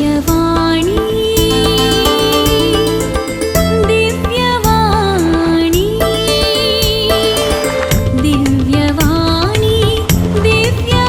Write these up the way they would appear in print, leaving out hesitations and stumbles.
दिव्यवाणी, दिव्यवाणी, दिव्यवाणी, दिव्यवाणी.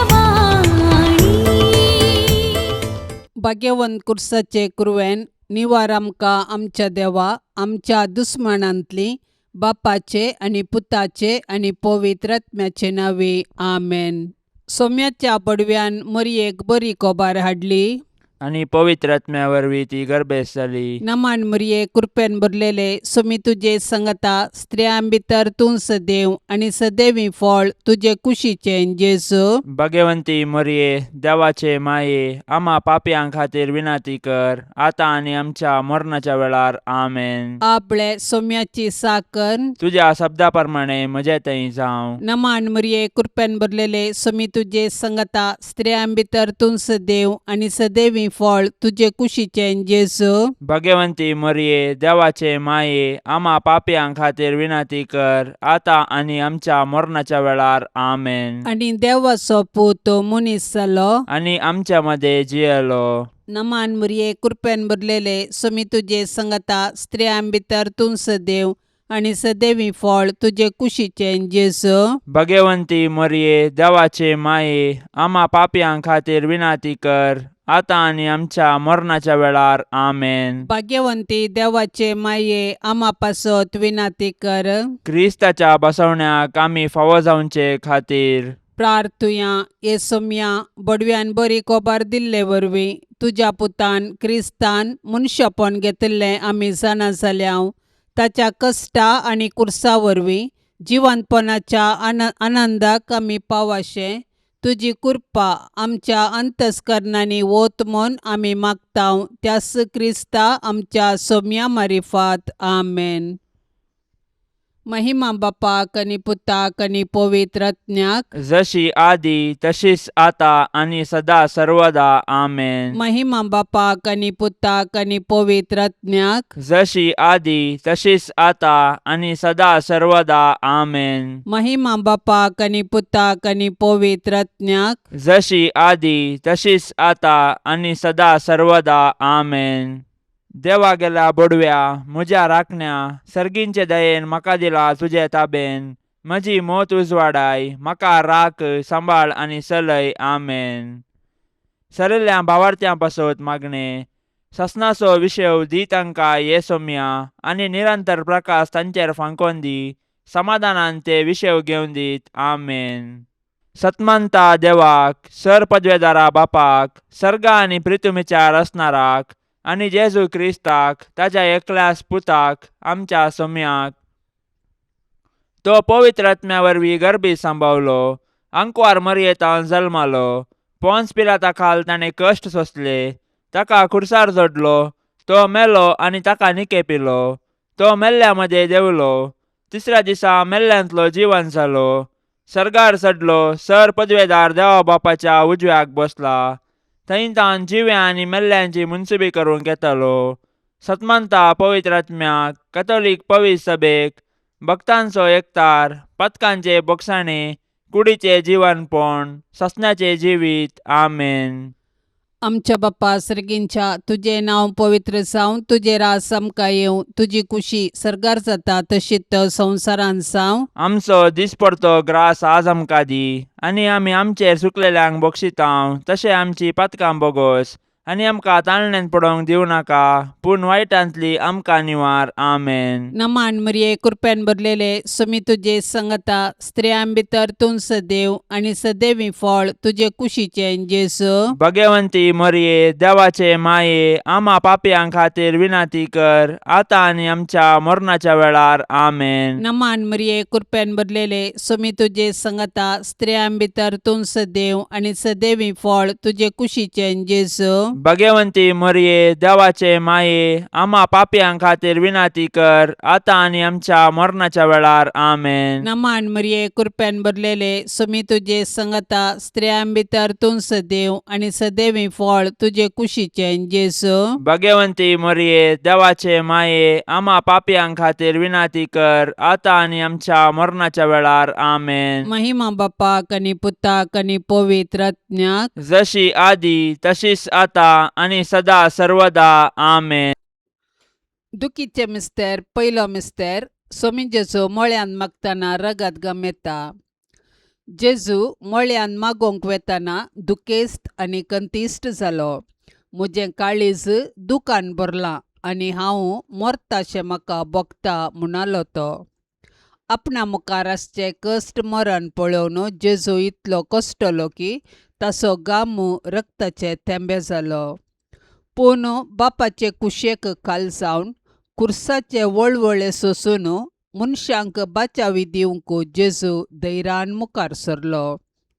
भाग्यवंत कुर्साचे कुरवेन निवार आमकां आमच्या देवा आमच्या दुस्मानांतली बापाचे आनी पुताचे आनी पवित्र आत्म्याचे नांवे आमेन. सोम्याच्या पडव्यान मरयेक बरी कोबार हाडली आनी पवित्र आत्म्या वरवीं ती गर्भेस्त जाली. नमान मरये, कृपेन भरलेले, सोमी तुजे संगता, स्त्रियां भितर तूं सदैव आनी सदैवी फळ तुजे कुशीचें जेजू. भगवंती मरये, देवाचे माये, आमा पापयां खातीर विनंती कर, आतां आनी आमच्या मरणाच्या वेळार. आमेन. आपले सोम्याची साकर. तुज्या शब्दा प्रमाणे म्हजे थंय जावं. नमान मरये, कृपेन भरलेले, सोमी तुजे संगता, स्त्रियां भितर तूं सदैव आनी सदैवी फळ तुजे कुशीचें जेजू. भगवंती मरये, देवाचे माये, आमा पापयां खातीर विनंती कर, आतां आनी आमच्या मरणाच्या वेळार. आमेन. आनी देवाचो पूत मनीस जालो आनी आमच्या मदें जियेलो. नमान मरये, कृपेन भरलेले, सोमी तुजे संगता, स्त्रियां भितर तूं सदैव आनी सदैवी फळ तुजे कुशीचें जेजू. भगवंती मरये, देवाचे माये, आमा पापयां खातीर विनंती कर, आतां आनी आमच्या मरणाच्या वेळार. आमेन. भाग्यवंती देवाचे माये, आमा पासत विनाती कर. क्रिस्ताच्या बसवण्याक आमी फावो जावचे खातीर प्रार्थुया. ये सोम्या, बडव्यान बरी कोबार दिल्ले वरवीं तुज्या पुतान क्रिस्तान मनशापण घेतिल्लें आमी जाणा जाल्या. ताच्या कश्टा आनी कुर्सा वरवीं जिवंतपणाच्या आनंदाक आमी पावाशें तुजी कृपा आमच्या अंतस्करणांनी वत म्हूण आमी मागता, त्यास क्रिस्ता आमच्या सोम्या मारिफात. आमेन. महिमा बापाक आनी पुताक आनी पवित्र आत्म्याक. जशी आदी तशीच आता आनी सदा सर्वदा. आमेन. महिमा बापाक आनी पुताक आनी पवित्र आत्म्याक. जशी आदी तशीच आता आनी सदा सर्वदा. आमेन. महिमा बापाक आनी पुताक आनी पवित्र आत्म्याक. जशी आदी तशीच आता आनी सदा सर्वदा. आमेन. देवा गेल्या बोडव्या, म्हज्या राखण्या, सर्गींचे दयेन म्हाका दिला तुजे ताबेन. म्हजी मोत उजवाडाय, म्हाका राख, सांबाळ आनी चलय. आमेन. सरिल्ल्या भावार्थ्यां पासत मागणें. ससनाचो विशय दी तांकां ये सोम्या आनी निरंतर प्रकाश तांचेर फांकोन दी. समाधानान ते विशय घेवन दीत. आमेन. सतमंता देवाक, सर पदवेदारा बापाक, सर्गा आनी प्रितुमीच्या रचणाराक आनी जेजू क्रिस्ताक, ताज्या एकल्याच पुताक, आमच्या सोम्याक, तो पवित्र आत्म्या वरवीं गर्भी सांबावलो, आंकवार मरयेतान जल्मालो, पोन्स पिलाता खाल ताणें कश्ट सोंसले, ताका खुर्सार जोडलो, तो मेलो आनी ताका निकेपिलो, तो मेल्ल्या मदें देंवलो, तिसऱ्या दिसा मेल्ल्यांतलो जिवन जालो, सर्गार चडलो, सर पदवेदार देवा बापाच्या उजव्याक बसला, थंय तान जिव्या आनी मेल्ल्यांची मुनसुबी करूंक येतालो. सतमंता पवित्र आत्म्याक, कथोलीक पवित्र सभेक, भक्तांचो एकतार, पथकांचे बोगसाणे, कुडीचे जिवनपण, ससण्याचे जिवीत. आमेन. आमच्या बाप्पा सर्गींच्या, तुजें नांव पवित्र जावं, तुजें राज आमकां येवं, तुजी कुशी सर्गार जाता तशीच संवसारांत जावं. आमचो दिसपडतो ग्रास आज आमकां दी आनी आमी आमचेर सुकलेल्यांक बक्षितांव तशें आमची पातकां बोगोस आनी आमकां ताळण्यान पडोवंक दिवं नाका, पूण वायटांतली आमकां निवार. आमेन. नमान मरिये, कृपेन भरलेले, सुमी तुजे संगता, स्त्रियां भितर तूं सदैव आनी सदैवी फळ तुजे कुशीचें जेजू. भगवंती मरिये, देवाचे माये, आमा पापयां खातीर विनंती कर, आतां आनी आमच्या मरणाच्या वेळार. आमेन. नमान मरिये, कृपेन भरलेले, सुमी तुजे संगता, स्त्रियां भितर तूं सदैव आनी सदैवी फळ तुजे कुशीचें जेजू. भगवंती मरिये, देवाचे माये, आमा पापयां खातीर विनंती कर, आतां आनी आमच्या मरणाच्या वेळार. आमेन. नमान मरिये, कृपेन भरलेले, सुमी तुजे संगता, स्त्रियां भितर तूं सदैव आनी सदैवी फळ तुजे कुशीचें जेजू. भगवंती मरिये, देवाचे माये, आमा पापयां खातीर विनंती कर, आतां आनी आमच्या मरणाच्या वेळार. आमेन. महिमा बापाक आनी पुताक आनी पवित्र आत्म्याक. जशी आदी तशीच आता आतां आनी सदा सर्वदा. आमेन. दुखीचे मिस्तेर पयलो मिस्तेर. सोमी जेजू मळ्यान मागतना रगत गमेता. जेजू मळ्यान मागोवंक वेतना दुखेस्त आनी कंतिश्ट जालो. म्हजें काळीज दुकान भरलां आनी हांव मरताशें म्हाका भोगता म्हणालो तो. आपणा मुखार आसचें कश्ट मरण पळोवन जेजू इतलो कश्टलो की ताचो गामू रक्ताचे थेंबे जालो. पूण बापाचे कुशेक खाल जावन खुर्साचे वळवळे सोसून मनशांक बाचावी दिवंक जेजू धैर्यान मुखार सरलो,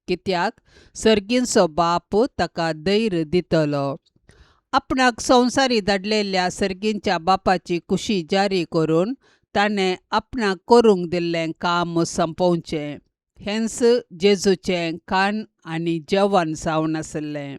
कित्याक सर्गींचो बाप ताका धैर्य दितलो. आपणाक संवसारी धाडलेल्या सर्गींच्या बापाची कुशी जारी करून ताणें आपणाक करूंक दिल्लें काम सोंपोवचें हेंच जेजूचें कान आनी जेवण जावन आसलें.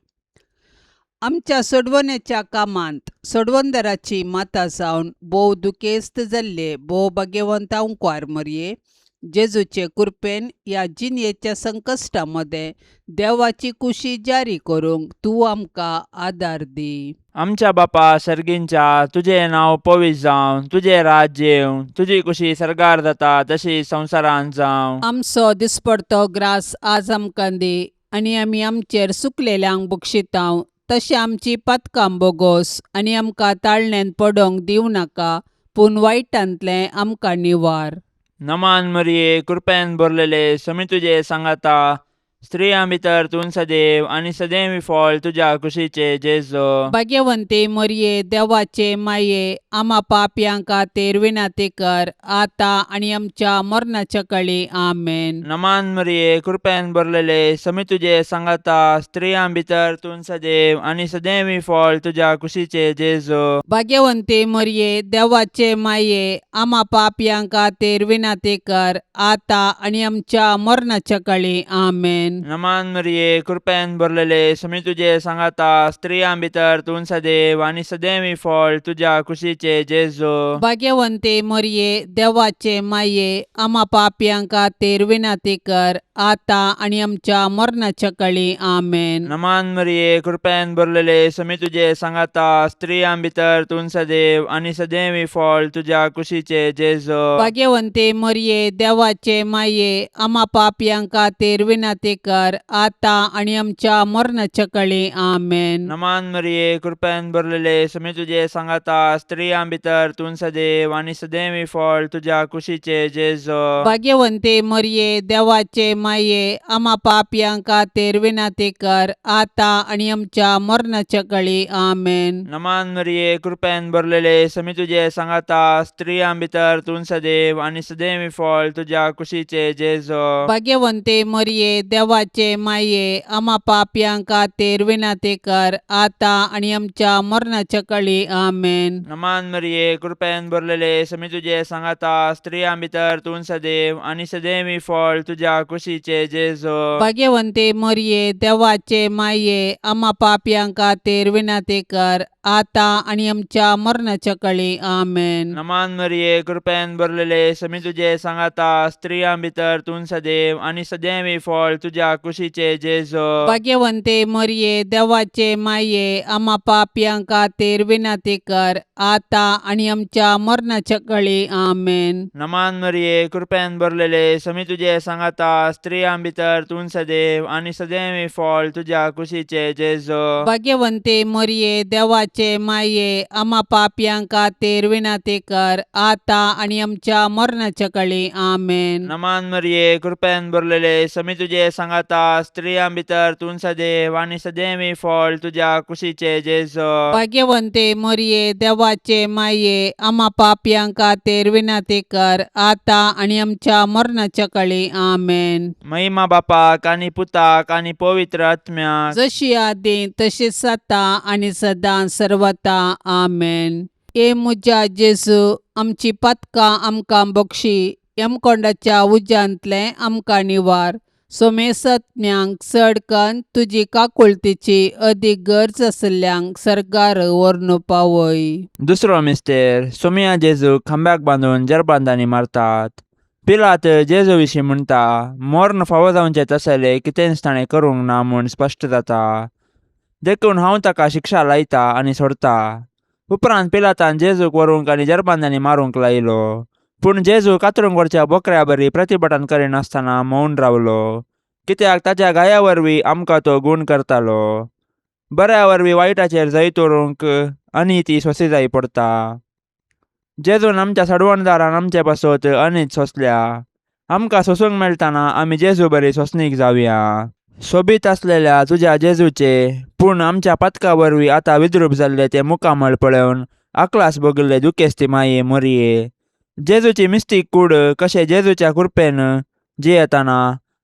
आमच्या सोडवणेच्या कामांत सोडवणदाराची माता जावन भोव दुखेस्त जाल्ले भोव भाग्यवंत आंकवार मरये, जेजूचे कृपेन ह्या जिणेच्या संकश्टा मदें देवाची कुशी जारी करूंक तूं आमकां आदार दी. आमच्या बापा सर्गींच्या, तुजें नांव पवित्र जावं, तुजें राज्य येवं, तुजी कुशी सर्गार जाता तशी संवसारांत जावं. आमचो दिसपडतो ग्रास आज आमकां दी आनी आमी आमचेर सुकलेल्यांक बक्षितांव तशें आमची पातकां बोगोस आनी आमकां ताळण्यांत पडोंक दिवं नाका, पूण वायटांतलें आमकां निवार. नमान मरिये, कृपेन भरलेले, समी तुजे सांगाता, स्त्रियां भितर तूं सदैव आनी सदैव फळ तुज्या कुशीचे जेजू. भाग्यवंती मरये, देवाचे माये, आमा पापयां खातीर विनंती कर आतां आनी आमच्या मरणाच्या कळी. आमेन. नमान मरिये, कृपेन भरलेले, समी तुजे सांगाता, स्त्रियां भितर तूं सदैव आनी सदैव फळ तुज्या कुशीचे जेजू. भाग्यवंती मरये, देवाचे माये, आमा पापयां खातीर विनंती कर आतां आनी आमच्या मरणाच्या कळी. आमेन. नमान मरिये, कृपेन भरलेले, समी तुजे सांगाता, स्त्रियां भितर तूं सदैव आनी सदैव फळ तुज्या कुशीचे जेजू. भाग्यवंती मरये, देवाचे माये, आमा पापयां खातीर विनंती कर आतां आनी आमच्या मरणाच्या कळी. आमेन. नमान मरिये, कृपेन भरलेले, समी तुजे सांगाता, स्त्रियां भितर तूं सदैव आनी सदैव फळ तुज्या कुशीचे जेजू. भाग्यवंती मरये, देवाचे माये, आमा पापयां खातीर विनंती कर आतां आनी आमच्या मरणाच्या कळी. आमेन. नमान मरिये, कृपेन भरलेले, समी तुजे सांगाता, स्त्रियां भितर तूं सदैव आनी सदैव फळ तुज्या कुशीचे जेजू. भाग्यवंती मरये, देवाचे माये, आमा पापयां खातीर विनंती कर आतां आनी आमच्या मरणाच्या कळी. आमेन. नमान मरिये, कृपेन भरलेले, समी तुजे सांगाता, स्त्रियां भितर तूं सदैव आनी सदैव फळ तुज्या कुशीचे जेजू. भाग्यवंती मरये, देवाचे माये, आमा पापयां खातीर विनंती कर आतां आनी आमच्या मरणाच्या कळी. आमेन. नमान मरिये, कृपेन भरलेले, समी तुजे सांगाता, स्त्रियां भितर तूं सदैव आनी सदैव फळ तुज्या कुशीचे जेजू. भाग्यवंती मरये, देवाचे माये, आमा पापयां खातीर विनंती कर आतां आनी आमच्या मरणाच्या कळी. आमेन. नमान मरिये, कृपेन भरलेले, समी तुजे सांगाता, स्त्रियां भितर तूं सदैव आनी सदैव फळ तुज्या कुशीचे जेजू. भाग्यवंती मरये, देवाचे माये, आमा पापयां खातीर विनंती कर आतां आनी आमच्या मरणाच्या कळी. आमेन. नमान मरिये, कृपेन भरलेले, समी तुजे सांगाता, स्त्रियां भितर तूं सदैव आनी सदैव फळ तुज्या कुशीचे जेजू. भाग्यवंती मरये, देवाचे माये, आमा पापयां खातीर विनंती कर आतां आनी आमच्या मरणाच्या कळी. आमेन. नमान मरिये, कृपेन भरलेले, समी तुजे सांगाता, स्त्रियां भितर तूं सदैव आनी सदैव फळ तुज्या कुशीचे जेजू. भाग्यवंती मरये, देवाचे माये, आमा पापयां खातीर विनंती कर आतां आनी आमच्या मरणाच्या कळी. आमेन. महिमा बापाक आनी पुताक आनी पवित्र आत्म्याक, जशी आदी तशीच आतां आनी सदां सर्वता. आमेन. ए म्हज्या जेजू, आमची पातकां आमकां बक्षी, यमकोंडाच्या उज्यांतलें आमकां निवार, सोमेसत्म्यांक चड कन्न तुजी काकुळतीची अदीक गरज आशिल्ल्यांक सर्गार व्हरून पावय. दुसरो मिस्तेर. सोमिया जेजूक खांब्याक बांदून जरबांदांनी मारतात. पिलात जेजू विशीं म्हणटा, मर्ण फावो जावचें तसलें कितेंच ताणें करूंक ना म्हूण स्पश्ट जाता. देखून हांव ताका शिक्षा लायता आनी सोडता. उपरांत पिलातान जेजूक व्हरूंक आनी जरबांदांनी मारूंक लायलो. पूण जेजू कातरूंक व्हरच्या बोकऱ्या बरी प्रतिभटन करिनासतना मौन रावलो, कित्याक ताच्या घाया वरवीं आमकां तो गूण करतालो. बऱ्या वरवीं वायटाचेर जैत व्हरूंक आनी ती सोंसी जाय पडता. जेजून आमच्या सडवणदारान आमचे पासत अनीत सोंसल्या. आमकां सोंसूंक मेळटना आमी जेजू बरी सोंसणीक जावया. सोबीत आसलेल्या तुज्या जेजूचे पूण आमच्या पातका वरवीं आतां विद्रूप जाल्ले ते मुखामळ पळोवन आकलास भोगिल्ले दुखेस्ती माये मोरये, जेजूची मिस्तीक कूड कशें जेजूच्या कृपेन जियेतना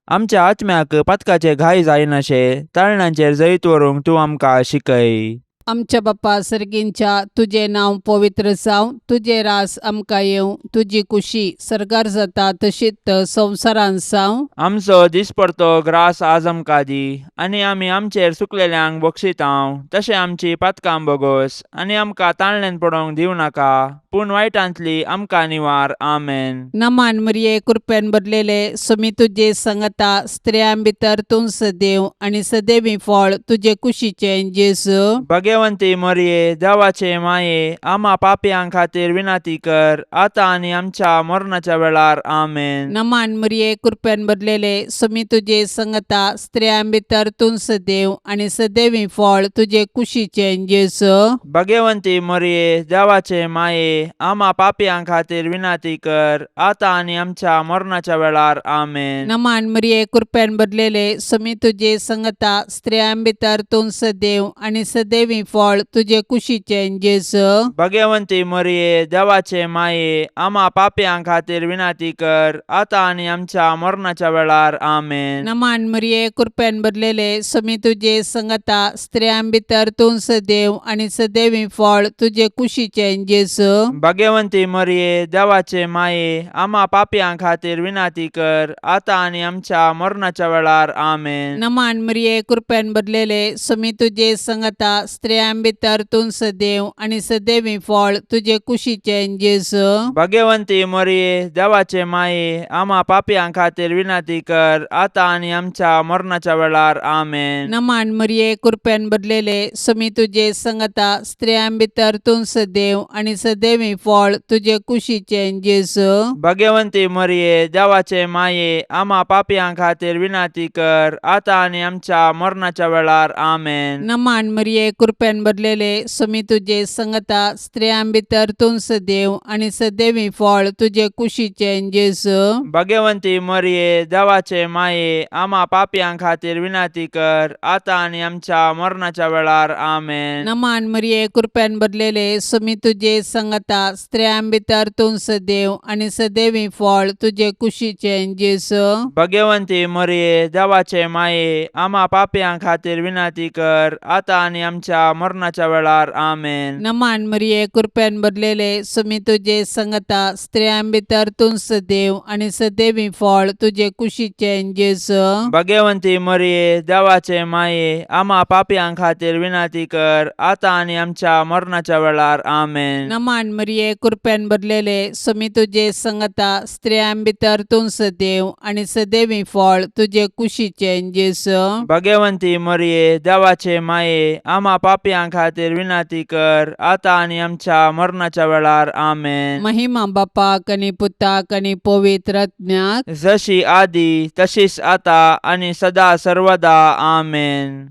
आमच्या आत्म्याक पातकाचे घाय जायनाशे ताळणांचेर जैत व्हरूंक तूं आमकां शिकय. आमच्या बापा सर्गींच्या, तुजें नांव पवित्र जावं, तुजें रास आमकां येवं, तुजी कुशी सर्गार जाता तशीच संवसारांत जावं. आमचो दिसपडतो ग्रास आज आमकां दी, आनी आमी आमचेर चुकलेल्यांक बक्षितांव तशें आमची पातकां बोगोस, आनी आमकां ताळणेन पडोवंक दिवं नाका, पूण वायटांतली आमकां निवार. आमेन. नमान मरिये, कृपेन भरलेले, सुमी तुजे संगता, स्त्रियां भितर तूं सदैव आनी सदैवी फळ तुजे कुशीचें जेजू. भगवंती मोरये, देवाचे माये, आमा पापयां खातीर विनंती कर, आतां आनी आमच्या मरणाच्या वेळार. आमेन. नमान मरिये, कृपेन भरलेले, सुमी तुजे संगता, स्त्रियां भितर तूं सदैव आनी सदैवी फळ तुजे कुशीचें जेजू. भगवंती मोरये, देवाचे माये, आमा पापयां खातीर विनंती कर, आतां आनी आमच्या मरणाच्या वेळार. आमेन. नमान मरिये, कृपेन भरलेले, सुमी तुजे संगता, स्त्रियां भितर तूं सदैव आनी सदैवी फळ तुजे कुशीचें जेजू. भगवंती मोरये, देवाचे माये, आमा पापयां खातीर विनंती कर, आतां आनी आमच्या मरणाच्या वेळार. आमेन. नमान मरिये, कृपेन भरलेले, सुमी तुजे संगता, स्त्रियां भितर तूं सदैव आनी सदैवी फळ तुजे कुशीचें जेजू. भगवंती मोरये, देवाचे माये, आमा पापयां खातीर विनंती कर, आतां आनी आमच्या मरणाच्या वेळार. आमेन. नमान मरिये, कृपेन भरलेले, सुमी तुजे संगता, स्त्रियां भितर तूं सदैव आनी सदैवी फळ तुजे कुशीचें जेजू. भगवंती मोरये, देवाचे माये, आमा पापयां खातीर विनंती कर, आतां आनी आमच्या मरणाच्या वेळार. आमेन. नमान मरिये, कृपेन भरलेले, सुमी तुजे संगता, स्त्रियां भितर तूं सदैव आनी सदैवी फळ तुजे कुशीचें जेजू. भगवंती मोरये, देवाचे माये, आमा पापयां खातीर विनंती कर, आतां आनी आमच्या मरणाच्या वेळार. आमेन. नमान मरिये, कृपेन भरलेले, सुमी तुजे संगता, स्त्रियां भितर तूं सदैव आनी सदैवी फळ तुजे कुशीचें जेजू. भगवंती मोरये, देवाचे माये, आमा पापयां खातीर विनंती कर, आतां आनी आमच्या मरणाच्या वेळार. आमेन. नमान मरिये, कृपेन भरलेले, सुमी तुजे संगता, स्त्रियां भितर तूं सदैव आनी सदैवी फळ तुजे कुशीचें जेजू. भगवंती मोरये, देवाचे माये, आमा पापयां खातीर विनंती कर, आतां आनी आमच्या मरणाच्या वेळार. आमेन. नमान मरिये, कृपेन भरलेले, सुमी तुजे संगता, स्त्रियां भितर तूं सदैव आनी सदैवी फळ तुजे कुशीचें जेजू. भगवंती मोरये, देवाचे माये, आमा पापयां खातीर विनंती कर, आतां आनी आमच्या मरणाच्या वेळार. आमेन. नमान मरिये, कृपेन भरलेले, सुमी तुजे संगता, स्त्रियां भितर तूं सदैव आनी सदैवी फळ तुजे कुशीचें जेजू. भगवंती मोरये, देवाचे माये, आमा पापयां खातीर विनंती कर, आतां आनी आमच्या मरणाच्या वेळार. आमेन. महिमा बापाक आनी पुताक आनी पवित्र आत्म्याक, जशी आदी तशीच आता आनी सदा सर्वदा. आमेन.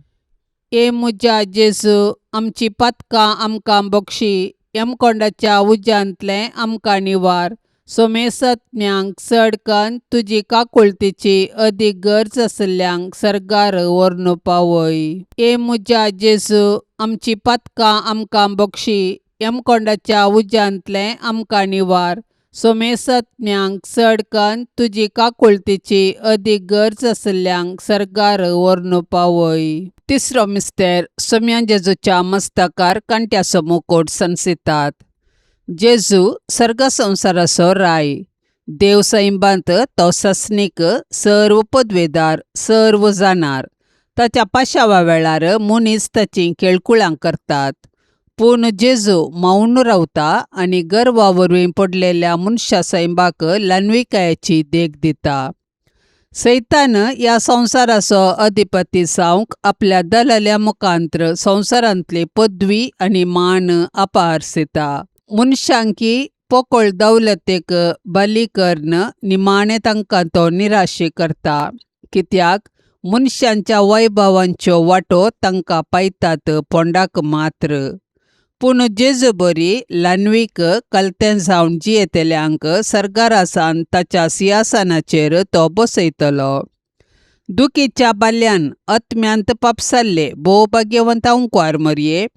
ए म्हज्या जेजू, आमची पातकां आमकां बक्षी, यमकोंडाच्या उज्यांतलें आमकां निवार, सोमेसत्म्यांक चड कन्न तुजी काकुळतीची अदीक गरज आशिल्ल्यांक सर्गार व्हरून पावय. ए म्हज्या जेजू, आमची पातकां आमकां बक्षी, यमकोंडाच्या उज्यांतलें आमकां निवार, सोमेसत्म्यांक चड कन्न तुजी काकुळतीची अदीक गरज आशिल्ल्यांक सर्गार व्हरून पावय. तिसरो मिस्तेर, सोम्या जेजूच्या मस्तकार कांट्याचो मुकोट सनसितात. जेजू सर्ग संवसाराचो राय, देव सैंबांत तो सस्नीक, सर्व पदवेदार, सर्व जाणार. ताच्या पाशावा वेळार मनीस ताचीं केळकुळां करतात, पूण जेजू मौन रावता आनी गर्वा वरवीं पडलेल्या मनशा सैंबाक ल्हानविकायेची देख दिता. सैतान ह्या संवसाराचो अधिपती जावंक आपल्या दलाल्या मुखांत्र संवसारांतली पदवी आनी मान अपारसिता. मनशांकी पोकळ दौलतेक बली कर्न निमाणें तांकां तो निराशी करता, कित्याक मनशांच्या वैभवांच्यो वाटो तांकां पायतात पोंडाक मात्र. पूण जेजू बरी ल्हानवीक कलतें जावन जियेतल्यांक सर्गारासान ताच्या सिंहासनाचेर तो बसयतलो. दुखीच्या बाल्यान आत्म्यांत पापसाल्ले भोव भाग्यवंत अंकवार मरये,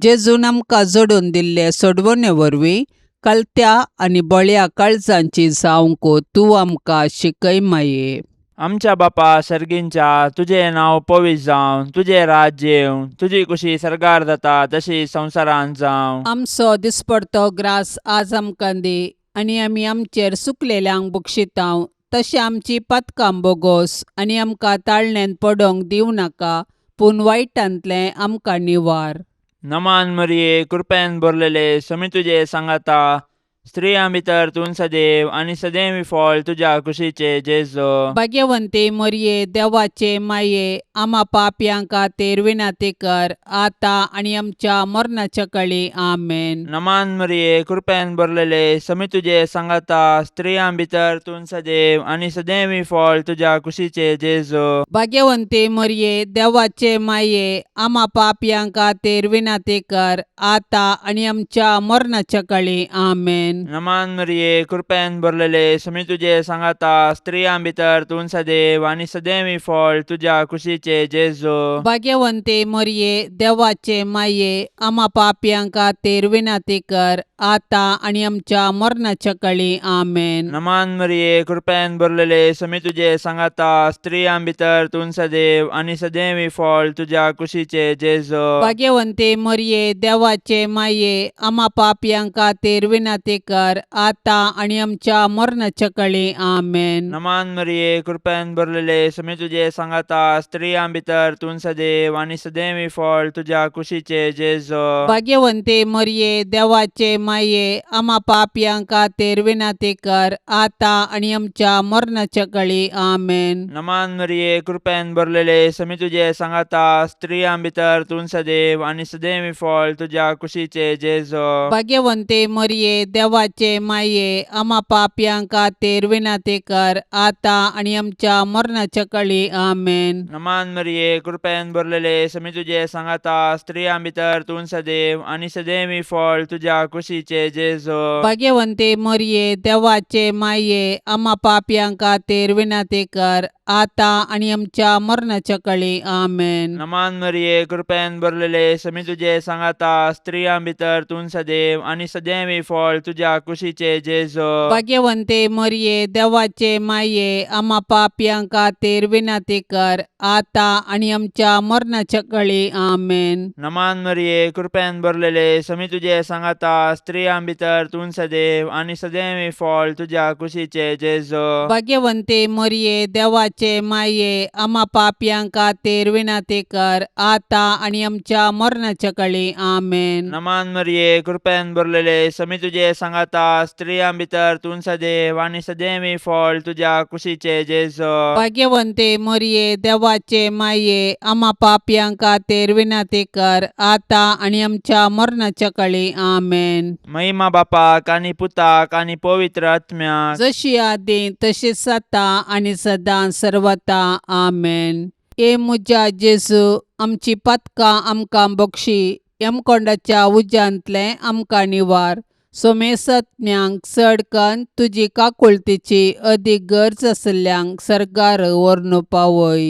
जेजून आमकां जोडून दिल्ले सोडवणे वरवीं कलत्या आनी बळ्या काळजांची जावंक तूं आमकां शिकय माये. आमच्या बापा सर्गींच्या, तुजें नांव पवित्र जावं, तुजें राज्य येवं, तुजी कुशी सर्गार जाता तशी संवसारांत जावं. आमचो दिसपडतो ग्रास आज आमकां दी आनी आमी आमचेर सुकलेल्यांक बक्षितांव तशें आमची पातकां बोगोस आनी आमकां ताळण्यांत पडोंक दिवं नाका, पूण वायटांतलें आमकां निवार. नमान मरिये, कृपेन भरलेले, समी तुजे सांगाता, स्त्रियां भितर तूं सदैव आनी सदैव फळ तुज्या कुशीचे जेजो. भाग्यवंती मरये, देवाचे माये, आमा पापयां खातीर विनंती कर आतां आनी आमच्या मरणाच्या कळी. आमेन. नमान मरिये, कृपेन भरलेले, समी तुजे सांगाता, स्त्रियां भितर तूं सदैव आनी सदैव फळ तुज्या कुशीचे जेजो. भाग्यवंती मरये, देवाचे माये, आमा पापयां खातीर विनंती कर आतां आनी आमच्या मरणाच्या कळी. आमेन. नमान मरिये, कृपेन भरलेले, समी तुजे सांगाता, स्त्रियां भितर तूं सदैव आनी सदैव फळ तुज्या कुशीचे जेजो. भाग्यवंती मरये, देवाचे माये, आमा पापयां खातीर विनंती कर आतां आनी आमच्या मरणाच्या कळी. आमेन. नमान मरिये, कृपेन भरलेले, समी तुजे सांगाता, स्त्रियां भितर तूं सदैव आनी सदैव फळ तुज्या कुशीचे जेजो. भाग्यवंती मरये, देवाचे माये, आमा पापयां खातीर विनंती कर आतां आनी आमच्या मरणाच्या कळी. आमेन. नमान मरिये, कृपेन भरलेले, समी तुजे सांगाता, स्त्रियां भितर तूं सदैव आनी सदैव फळ तुज्या कुशीचे जेजो. भाग्यवंती मरये, देवाचे माये, आमा पापयां खातीर विनंती कर आतां आनी आमच्या मरणाच्या कळी. आमेन. नमान मरिये, कृपेन भरलेले, समी तुजे सांगाता, स्त्रियां भितर तूं सदैव आनी सदैव फळ तुज्या कुशीचे जेजो. भाग्यवंती मरये, देवाचे माये, आमा पापयां खातीर विनंती कर आतां आनी आमच्या मरणाच्या कळी. आमेन. नमान मरिये, कृपेन भरलेले, समी तुजे सांगाता, स्त्रियां भितर तूं सदैव आनी सदैव फळ तुज्या कुशीचे जेजो. भाग्यवंती मरये, देवाचे माये, आमा पापयां खातीर विनंती कर आतां आनी आमच्या मरणाच्या कळी. आमेन. नमान मरिये, कृपेन भरलेले, समी तुजे सांगाता, स्त्रियां भितर तूं सदैव आनी सदैव फळ तुज्या कुशीचे जेजो. भाग्यवंती मरये, देवाचे माये, आमा पापयां खातीर विनंती कर आतां आनी आमच्या मरणाच्या कळी. आमेन. नमान मरिये, कृपेन भरलेले, समी तुजे सांगाता, स्त्रियां भितर तूं सदैव आनी सदैव फळ तुज्या कुशीचे जेजो. भाग्यवंती मरये, देवाचे माये, आमा पापयां खातीर विनंती कर आतां आनी आमच्या मरणाच्या कळी. आमेन. नमान मरिये, कृपेन भरलेले, समी तुजे सांगाता, स्त्रियां भितर तूं सदैव आनी सदैव फळ तुज्या कुशीचे जेजो. भाग्यवंती मरये, देवाचे माये, आमा पापयां खातीर विनंती कर आतां आनी आमच्या मरणाच्या कळी. आमेन. महिमा बापाक आनी पुताक आनी पवित्र आत्म्याक, जशी आदी तशीच आतां आनी सदां सर्वता. आमेन. ए म्हज्या जेजू, आमची पातकां आमकां बक्षी, यमकोंडाच्या उज्यांतलें आमकां निवार, सोमेसत्म्यांक चड कन्न तुजी काकुळतीची अदीक गरज आशिल्ल्यांक सर्गार व्हरून पावय.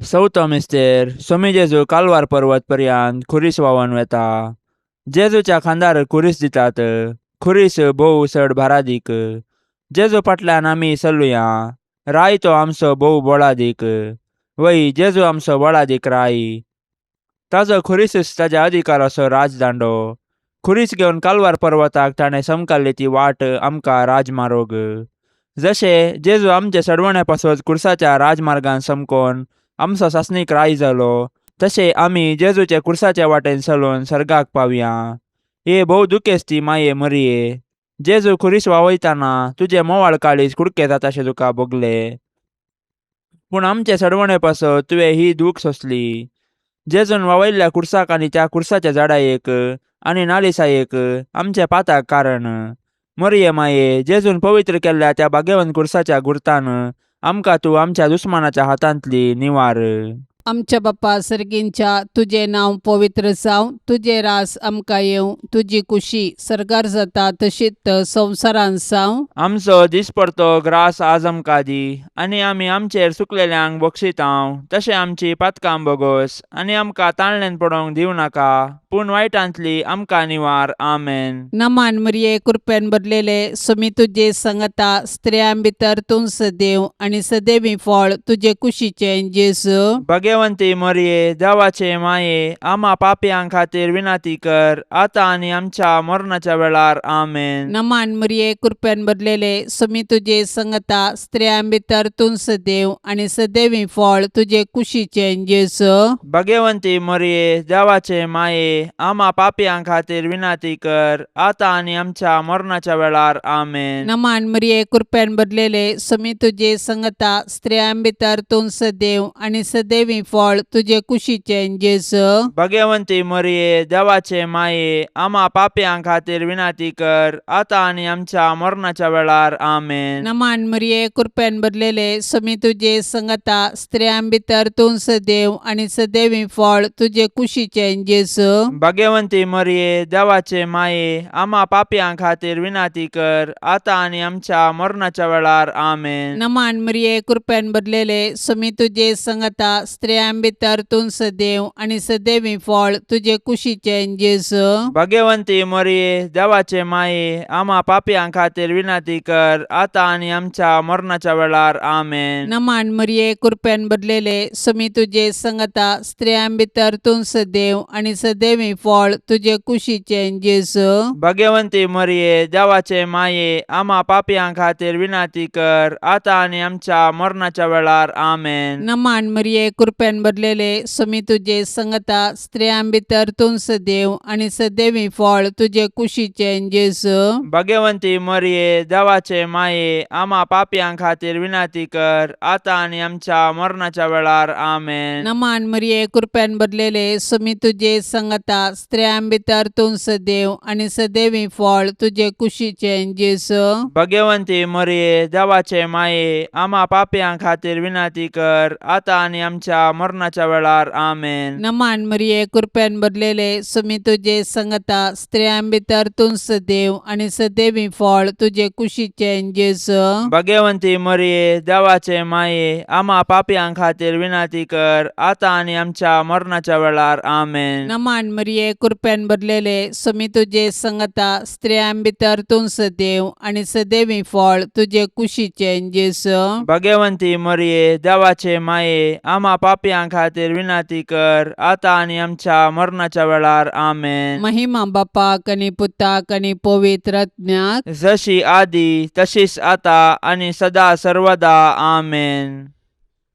चवथो मिस्तेर. सोमी जेजू कालवार पर्वत पर्यंत खुरीस व्हांवन वेता. जेजूच्या खांदार खुरीस दितात. खुरीस भोव चड भारादीक. जेजू फाटल्यान आमी चलुया. राय तो आमचो भोव बळादीक. वय, जेजू आमचो बळादीक राय. ताजो खुरीसच ताज्या अधिकाराचो राजदांडो. खुरीस घेवन कालवार पर्वताक ताणें समकाल्ली ती वाट आमकां राजमारोग. जशें जेजू आमचे सडवणे पासत कुर्साच्या राजमार्गान समकोन आमचो सासणीक राय जालो, तशें आमी जेजूचे कुर्साचे वाटेन चलून सर्गाक पावया. हे भोव दुखेस्ती माये मरिये, जेजू खुरीस वावयतना तुजें मोवाळ काळीज कुडके जाताशें तुका भोगलें. पूण आमचे सडवणे पासत तुवें ही दूख सोंसली. जेजून वावयल्ल्या कुर्साक आनी त्या कुर्साच्या झाडायेक आनी नालिसायेक आमच्या पाताक कारण. मरिये माये, जेजून पवित्र केल्ल्या त्या भाग्यवंत कुर्साच्या गुर्तान आमकां तूं आमच्या दुस्मानाच्या हातांतली निवार. आमच्या बाप्पा सर्गींच्या तुजें नांव पवित्र जावं, तुजें रास आमकां येवं, तुजी कुशी सर्गार जाता तशीच संवसारांत जावं. आमचो दिसपडतो ग्रास आज आमकां दी आनी आमी आमचेर चुकलेल्यांक बक्षितांव तशें आमची पातकां बोगोस आनी आमकां ताळण्यान पडोवंक दिवं नाका पूण वायटांतली आमकां निवार. आमेन. नमान मरिये, कृपेन भरलेले, सुमी तुजे संगता, स्त्रियां भितर तूं सदैव आनी सदैवी फळ तुजे कुशीचें जेजू. भगवंती मरिये, देवाचे माये, आमा पापयां खातीर विनंती कर आतां आनी आमच्या मरणाच्या वेळार. आमेन. नमान मरिये, कृपेन भरलेले, सुमी तुजे संगता, स्त्रियां भितर तूं सदैव आनी सदैवी फळ तुजे कुशीचें जेजू. भगवंती मरिये, देवाचे माये, आमा पापयां खातीर विनंती कर आतां आनी आमच्या मरणाच्या वेळार. आमेन. नमान मरिये, कृपेन भरलेले, सुमी तुजे संगता, स्त्रियां भितर तूं सदैव आनी सदैवी फळ तुजे कुशीचें जेजू. भगवंती मरिये, देवाचे माये, आमा पापयां खातीर विनंती कर आतां आनी आमच्या मरणाच्या वेळार. आमेन. नमान मरिये, कृपेन भरलेले, सुमी तुजे संगता, स्त्रियां भितर तूं सदैव आनी सदैवी फळ तुजे कुशीचें जेजू. भगवंती मरिये, देवाचे माये, आमा पापयां खातीर विनंती कर आतां आनी आमच्या मरणाच्या वेळार. आमेन. नमान मरिये, कृपेन भरलेले, सुमी तुजे संगता, स्त्रियां भितर तूं सदैव आनी सदैवी फळ तुजे कुशीचें जेजू. भगवंती मरिये, देवाचे माये, आमा पापयां खातीर विनंती कर आतां आनी आमच्या मरणाच्या वेळार. आमेन. नमान मरिये, कृपेन भरलेले, सुमी तुजे संगता, स्त्रियां भितर तूं सदैव आनी सदैवी फळ तुजे कुशीचें जेजू. भगवंती मरिये, देवाचे माये, आमा पापयां खातीर विनंती कर आतां आनी आमच्या मरणाच्या वेळार. आमेन. नमान मरिये, कृपेन भरलेले, सुमी तुजे संगता, स्त्रियां भितर तूं सदैव आनी सदैवी फळ तुजे कुशीचें जेजू. भगवंती मरिये, देवाचे माये, आमा पापयां खातीर विनंती कर आतां आनी आमच्या मरणाच्या वेळार. आमेन. नमान मरिये, कृपेन भरलेले, सुमी तुजे संगता, स्त्रियां भितर तूं सदैव आनी सदैवी फळ तुजे कुशीचें जेजू. भगवंती मरिये, देवाचे माये, आमा पापयां खातीर विनंती कर आतां आनी आमच्या मरणाच्या वेळार. आमेन. नमान मरिये, कृपेन भरलेले, सुमी तुजे संगता, स्त्रियां भितर तूं सदैव आनी सदैवी फळ तुजे कुशीचें जेजू. भगवंती मरिये, देवाचे माये, आमा पापयां खातीर विनंती कर आतां आनी आमच्या मरणाच्या वेळार. आमेन. नमान मरिये, कृपेन भरलेले, सुमी तुजे संगता, स्त्रियां भितर तूं सदैव आनी सदैवी फळ तुजे कुशीचें जेजू. भगवंती मरिये, देवाचे माये, आमा पापयां खातीर विनंती कर आतां आनी आमच्या मरणाच्या वेळार. आमेन. महिमा बापाक आनी पुताक आनी पवित्र आत्म्याक. जशी आदी तशीच आता आनी सदा सर्वदा. आमेन.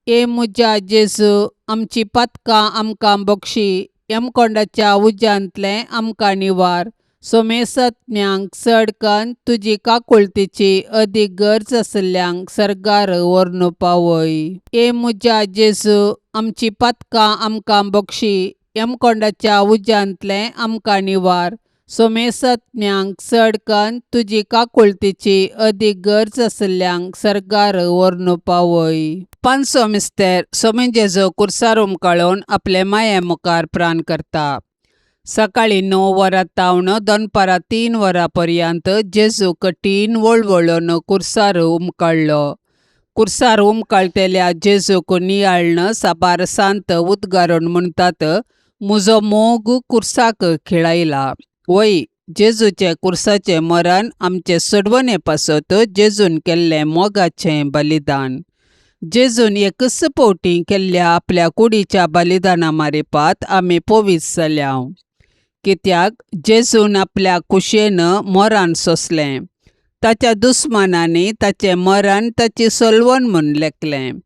ए म्हज्या जेजू, आमची पातकां आमकां बक्षी, यमकोंडाच्या उज्यांतलें आमकां निवार, सोमेसत्म्यांक चड कन्न तुजी काकुळतीची अदीक गरज आशिल्ल्यांक सर्गार व्हरून पावय. ए म्हज्या जेजू, आमची पातकां आमकां बक्षी, यमकोंडाच्या उज्यांतलें आमकां निवार, सोमेसत्म्यांक चड कन्न तुजी काकुळतीची अदीक गरज आशिल्ल्यांक सर्गार व्हरून पावय. पांचवो मिस्तेर, सोमी जेजू कुर्सार उमकाळून आपले माये मुखार प्राण करता. सकाळीं 9 वरां तावन दनपारां 3 वरां पर्यंत जेजू कठीण वळवळून कुर्सार उमकाळ्ळो. कुर्सार उमकाळटेल्या जेजूक नियाळ्न साबार सांत उद्गारून म्हणटात, म्हजो मोग कुर्साक खिळायला. वय, जेजूचें कुर्साचें मरण आमचे सोडवणे पासत जेजून केल्लें मोगाचें बलिदान. जेजून एकच फावटी केल्ल्या आपल्या कुडीच्या बलिदाना मारिपात आमी पवित्र जाल्या, कित्याक जेजून आपल्या कुशेन मरण सोंसलें. ताच्या दुस्मानांनी ताचें मरण ताची सलवण म्हूण लेखलें,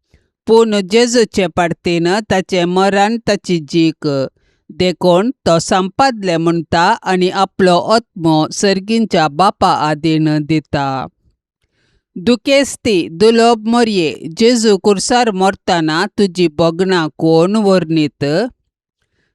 पूण जेजूचे पार्तीन ताचें मरण ताची जीक, देखून तो संपादलें म्हणटा आनी आपलो आत्मो सर्गींच्या बापा आदीन दिता. दुखेस्ती दुलोब मोरये, जेजू कुर्सार मरतना तुजी भोगणां कोण वर्णीत?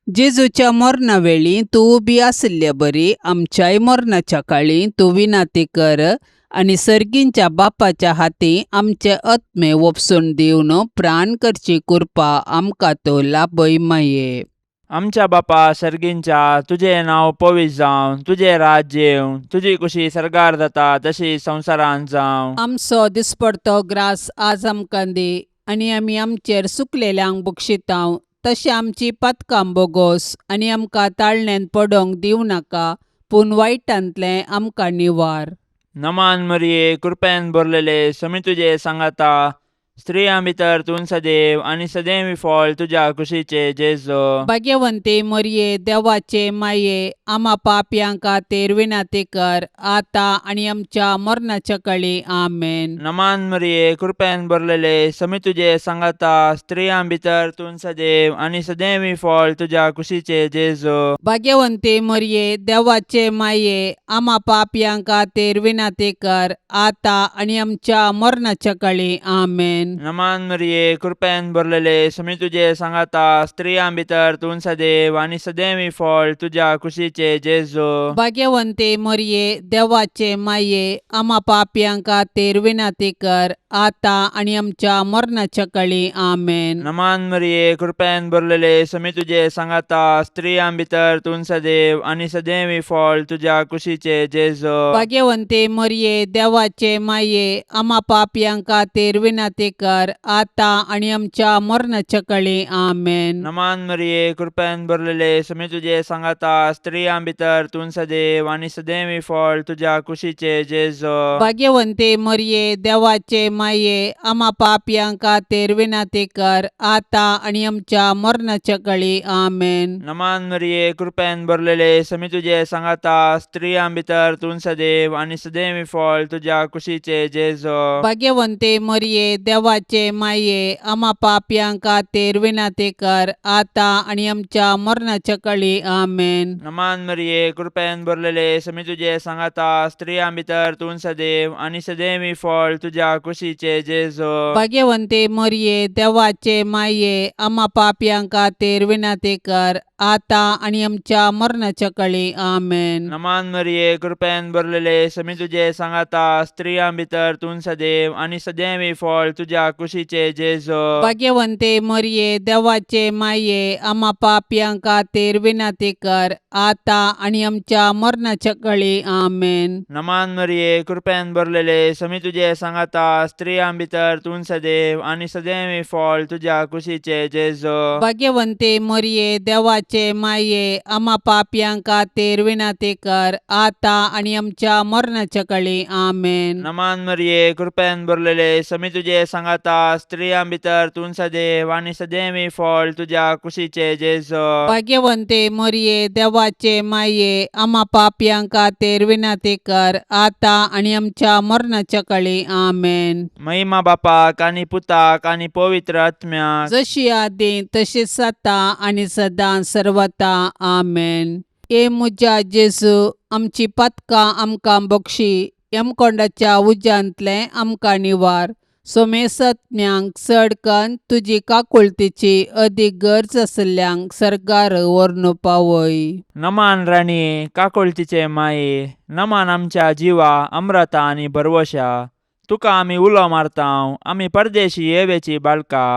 जेजूच्या मरणा वेळी तूं उबी आशिल्ले बरी आमच्याय मरणाच्या काळी तूं विनाती कर आनी सर्गींच्या बापाच्या हाती आमचे आत्मे ओपसून दिवन प्राण करची कृपा आमकां तो लाभय माये. आमच्या बापा सर्गींच्या, तुजें नांव पवित्र जावं, तुजें राज्य येवं, तुजी कुशी सर्गार जाता तशी संवसारांत जावं. आमचो दिसपडतो ग्रास आज आमकां दी आनी आमी आमचेर सुकलेल्यांक बक्षितांव तशें आमची पातकां बोगोस आनी आमकां ताळण्यांत पडोंक दिवं नाका पूण वायटांतलें आमकां निवार. नमान मरिये, कृपेन भरलेले, समी तुजे सांगाता, स्त्रियां भितर तूं सदैव आनी सदैव फळ तुज्या कुशीचे जेजो. भाग्यवंती मरये, देवाचे माये, आमा पापयां खातीर विनंती कर आतां आनी आमच्या मरणाच्या कळी. आमेन. नमान मरिये, कृपेन भरलेले, समी तुजे सांगाता, स्त्रियां भितर तूं सदैव आनी सदैव फळ तुज्या कुशीचे जेजो. भाग्यवंती मरये, देवाचे माये, आमा पापयां खातीर विनंती कर आतां आनी आमच्या मरणाच्या कळी. आमेन. नमान मरिये, कृपेन भरलेले, समी तुजे सांगाता, स्त्रियां भितर तूं सदैव आनी सदैव फळ तुज्या कुशीचे जेजो. भाग्यवंती मरये, देवाचे माये, आमा पापयां खातीर विनंती कर आतां आनी आमच्या मरणाच्या कळी. आमेन. नमान मरिये, कृपेन भरलेले, समी तुजे सांगाता, स्त्रियां भितर तूं सदैव आनी सदैव फळ तुज्या कुशीचे जेजो. भाग्यवंती मरये, देवाचे माये, आमा पापयां खातीर विनंती कर आतां आनी आमच्या मरणाच्या कळी. आमेन. नमान मरिये, कृपेन भरलेले, समी तुजे सांगाता, स्त्रियां भितर तूं सदैव आनी सदैव फळ तुज्या कुशीचे जेजो. भाग्यवंती मरये, देवाचे माये, आमा पापयां खातीर विनंती कर आतां आनी आमच्या मरणाच्या कळी. आमेन. नमान मरिये, कृपेन भरलेले, समी तुजे सांगाता, स्त्रियां भितर तूं सदैव आनी सदैव फळ तुज्या कुशीचे जेजो. भाग्यवंती मरये, देवाचे माये, आमा पापयां खातीर विनंती कर आतां आनी आमच्या मरणाच्या कळी. आमेन. नमान मरिये, कृपेन भरलेले, समी तुजे सांगाता, स्त्रियां भितर तूं सदैव आनी सदैव फळ तुज्या कुशीचे जेजो. भाग्यवंती मरये, देवाचे माये, आमा पापयां खातीर विनंती कर आतां आनी आमच्या मरणाच्या कळी. आमेन. नमान मरिये, कृपेन भरलेले, समी तुजे सांगाता, स्त्रियां भितर तूं सदैव आनी सदैव फळ तुज्या कुशीचे जेजो. भाग्यवंती मरये, देवाचे माये, आमा पापयां खातीर विनंती कर आतां आनी आमच्या मरणाच्या कळी. आमेन. नमान मरिये, कृपेन भरलेले, समी तुजे सांगाता, स्त्रियां भितर तूं सदैव आनी सदैव फळ तुज्या कुशीचे जेजो. भाग्यवंती मरये, देवाचे माये, आमा पापयां खातीर विनंती कर आतां आनी आमच्या मरणाच्या कळी. आमेन. नमान मरिये, कृपेन भरलेले, समी तुजे सांगाता, स्त्रियां भितर तूं सदैव आनी सदैव फळ तुज्या कुशीचे जेजो. भाग्यवंती मरये, देवाचे माये, आमा पापयां खातीर विनंती कर आतां आनी आमच्या मरणाच्या कळी. आमेन. महिमा बापाक आनी पुताक आनी पवित्र आत्म्याक, जशी आदी तशीच आतां आनी सदां सर्वता. आमेन. ए म्हज्या जेजू, आमची पातकां आमकां बक्षी, यमकोंडाच्या उज्यांतलें आमकां निवार, सोमेसत्म्यांक चड कन्न तुजी काकुळतीची अदीक गरज आशिल्ल्यांक सर्गार व्हरून पावय. नमान राणये, काकुळतीचे माये, नमान आमच्या जिवा अमृता आनी भरवशा, तुका आमी उलो मारतांव, आमी परदेशी येवेची बाळका,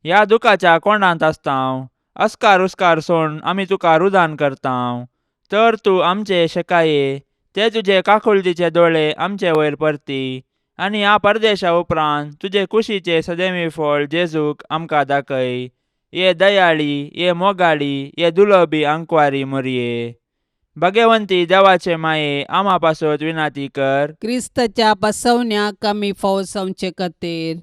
ह्या दुखाच्या कोंडांत आसतांव, अस्कार उस्कार सोड आमी तुका रुदान करतांव, तर तूं आमचे शेकाये ते तुजे काकुळतीचे दोळे आमचे वयर परती आनी ह्या परदेशा उपरांत तुजे कुशीचे सदैवी फळ जेजूक आमकां दाखय. ये दयाळी, ये मोगाळी, ये दुलबी आंकवारी मोरये, भगवंती देवाचे माये, आमा पासत विनाती कर. क्रिस्ताच्या बसवण्याक आमी फावो जावचे खातीर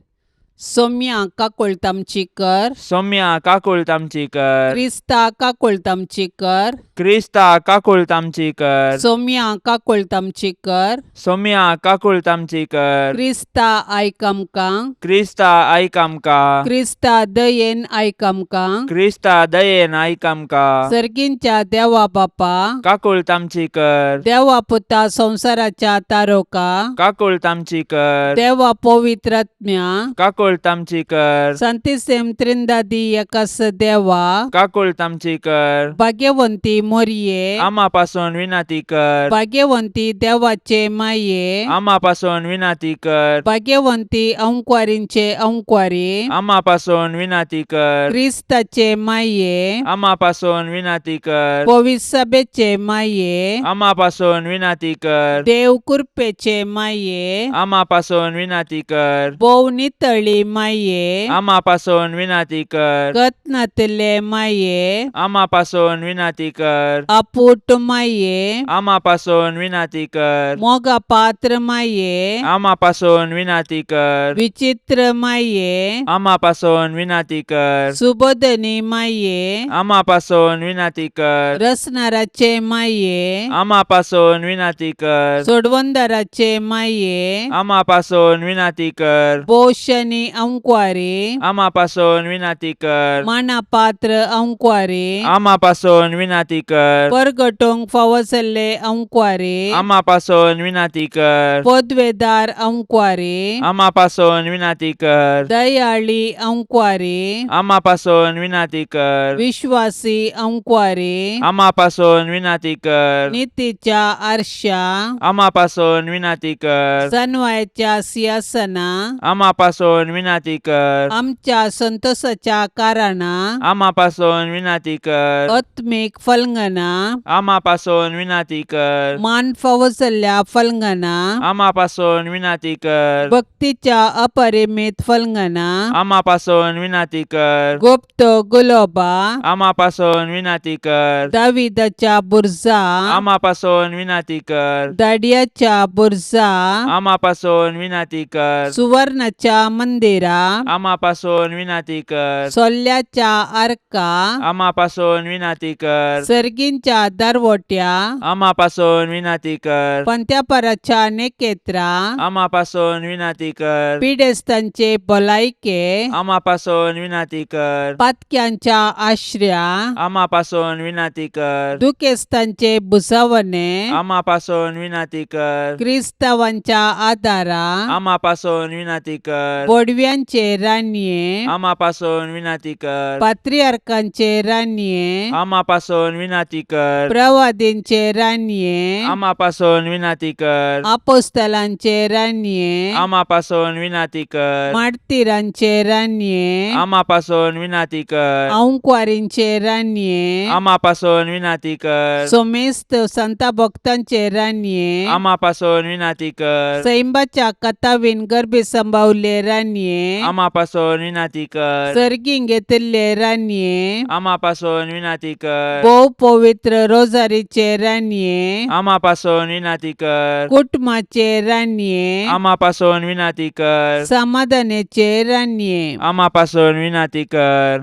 सोम्या काकुळट आमची कर. सौम्या काकुळट आमची कर. क्रिस्ता काकुळट आमची कर. क्रिस्ता काकुळट आमची कर. सोम्या काकुळट आमची कर. सोम्या काकुळट आमची कर. क्रिस्ता आयक आमकां. क्रिस्ता आयक आमकां. क्रिस्ता दयेन आयक आमकां. क्रिस्ता दयेन आयक आमकां. सर्गींच्या देवा बापा, काकुळट आमची कर. देवा पुता संवसाराच्या तारोका, काकुळट आमची कर. देवा पवित्रात्म्या, काकुळट आमची कर. संतिसेम त्रिंदादी एकास देवा, काकुळट आमची कर. भाग्यवंती मोरये, आमा पासून विनंती कर. भाग्यवंती देवाचे माये, आमा पासून विनंती कर. भाग्यवंती अंकवारींचे अंकवारी, आमा पासून विनंती कर. क्रिस्ताचे माये, आमा पासून विनंती कर. पवित्र सभेचे माये, आमा पासून विनंती कर. देव कृपेचे माये, आमा पासून विनंती कर. भोव नितळी माये, आमा पासून विनंती कर. गत नातिल्ले माये, आमा पासून विनंती कर. आपूट माये, आमा पासून विनंती कर. मोगा पात्र माये, आमा पासून विनंती कर. विचित्र माये, आमा पासून विनंती कर. सुबोधनी माये, आमा पासून विनंती कर. रसनाराचे माये, आमा पासून विनंती कर. सोडवंदाराचे माये, आमा पासून विनंती कर. पोशणी अंकवारी, आमा पासून विनंती कर. मानापात्र अंकवारी, आमा पासून विनंती कर. परगटोंक फावो जाल्ले अंकवारी, आमा पासून विनंती कर. पदवेदार अंकवारी, आमा पासून विनंती कर. दयाळी अंकवारी, आमा पासून विनंती कर. विश्वासी अंकवारी, आमा पासून विनंती कर. नितीच्या आरशा, आमा पासून विनंती कर. सनवायच्या सिंहासना, आमा पासून विनंती कर. आमच्या संतोषाच्या कारणा, आमा पासून विनंती कर. आत्मीक फलंगना, आमा पासून विनंती कर. मान फावो जाल्ल्या फलंगना, आमा पासून विनंती कर. भक्तीच्या अपरिमित फलंगना, आमा पासून विनंती कर. गुप्त गुलोबा, आमा पासून विनंती कर. दाविदाच्या बुरजा, आमा पासून विनंती कर. दाडियाच्या बुरजा, आमा पासून विनंती कर. सुवर्णाच्या मंदिरा, आमा पासून विनंती कर. सोल्ल्याच्या आर्का, आमा पासून विनंती कर. सर्गींच्या दरवट्या, आमा पासून विनंती कर. पंत्यापराच्या नेकेत्रा, आमा पासून विनंती कर. पिडेस्तांचे भलायके, आमा पासून विनंती कर. पातक्यांच्या आश्र्या, आमा पासून विनंती कर. दुखेस्तांचे भुजावणे, आमा पासून विनंती कर. क्रिस्तावांच्या आदारा, आमा पासून विनंती कर. बोडव्यांचे रानये, आमा पासून विनंती कर. पात्रियार्कांचे रानये, आमा पासून विनंती कर. प्रवादींचे रानये, आमा पासून विनंती कर. आपोस्तलांचे रानये, आमा पासून विनंती कर. मार्तीरांचे रानये, आमा पासून विनंती कर. अंकवारींचे रानये, आमा पासून विनंती कर. सोमेस्त संता भक्तांचे रानये, आमा पासून विनंती कर. सैंबाच्या कथावीन गर्भी संभावले रानये, आमा पासून विनंती कर. सर्गीं घेतिल्ले रानये, आमा पासून विनंती कर. भोव पवित्र रोजारीचे रानये, आमा पासून विनंती कर. कुटुंबाचे रानये, आमा पासून विनंती कर. समाधानाचे रानये, आमा पासून विनंती कर.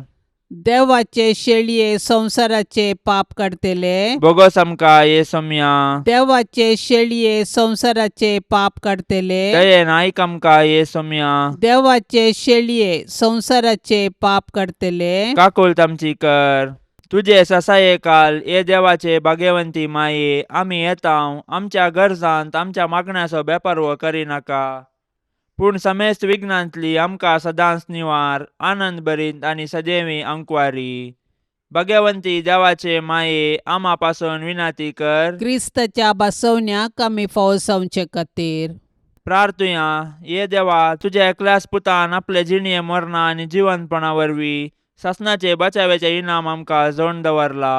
देवाचे शेळये संवसाराचे पाप काडटले, बोगोस आमकां ये सोम्या. देवाचे शेळये संवसाराचे पाप काडटले, दयेन आयक आमकां ये सोम्या. देवाचे शेळये संवसाराचे पाप काडटले, काकुळट आमची कर. तुजे ससाये काल ये देवाचे भाग्यवंती माये, आमी येता आमच्या गरजांत आमच्या मागण्याचो बेपर्व करिनाका, पूण समेस्त विघ्नांतली आमकां सदांच निवार, आनंद भरीत आनी सदैवी अंकवारी. भाग्यवंती देवाचे माये, आमा पासून विनंती कर. क्रिस्ताच्या बसवण्याक आमी फावो जावचे खातीर. प्रार्थुया. ये देवा, तुज्या एकल्याच पुतान आपले जिणये मरणा आनी जिवंतपणा वरवीं सासणाचे बचाव्याचे इनाम आमकां जोड दवरला.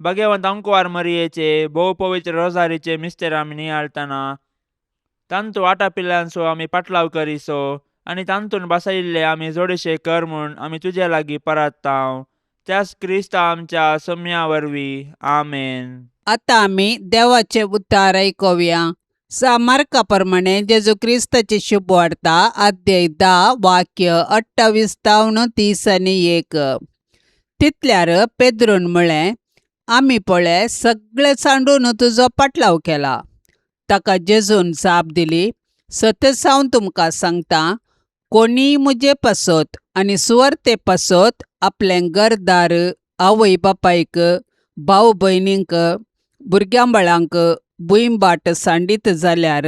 भाग्यवंत अंकवार मरियेचे भोव पवित्र रोजारीचे मिस्तेर आमी नियाळतना तांतू आटापिल्ल्यांचो आमी पाटलाव करिसो आनी तांतून बसयिल्ले आमी जोडशे कर म्हूण आमी तुजे लागीं परात्तांव, त्याच क्रिस्ता आमच्या सम्या वरवीं. आमेन. आतां आमी देवाचे उतार आयकुया. मार्का प्रमाणे जेजू क्रिस्ताची शुभ वार्ता, अध्याय 10, वाक्य 28 तावन 30 आनी 1. तितल्यार पेद्रून म्हळें, आमी पळय सगळे सांडून तुजो पाटलाव केला. ताका जेजून जाप दिली, सतच हांव तुमकां सांगता, कोणीय म्हजे पासत आनी सुवार्ते पासत आपलें घरदार, आवय बापायक, भाव भयणींक, भुरग्यां बाळांक भूंयबाट सांडीत जाल्यार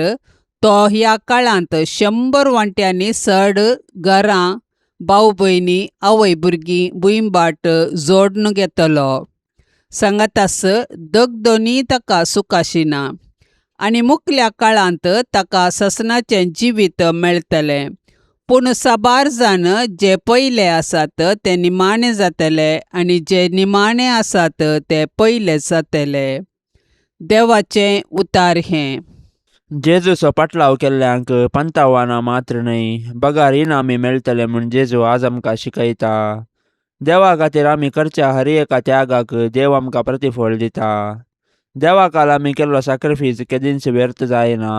तो ह्या काळांत 100 वांट्यांनी चड घरां, भाव भयणी, आवय भुरगीं, भूंयबाट जोडून घेतलो. सांगातास दगदोनी ताका सुखाशिना आनी मुखल्या काळांत ताका ससनाचें जिवीत मेळटलें. पूण साबार जाण जे पयले आसात ते निमाणे जातले आनी जे निमाणे आसात ते पयले जातले. देवाचें उतार हें. जेजूचो पाटलाव केल्ल्यांक पंतावानां मात्र न्हय बगार इनामी मेळटले म्हूण जेजू आज आमकां शिकयता. देवा खातीर आमी करच्या हर एका त्यागाक देव आमकां प्रतिफळ दिता. देवा काल आमी केल्लो साक्रिफीस केदींच व्यर्थ जायना.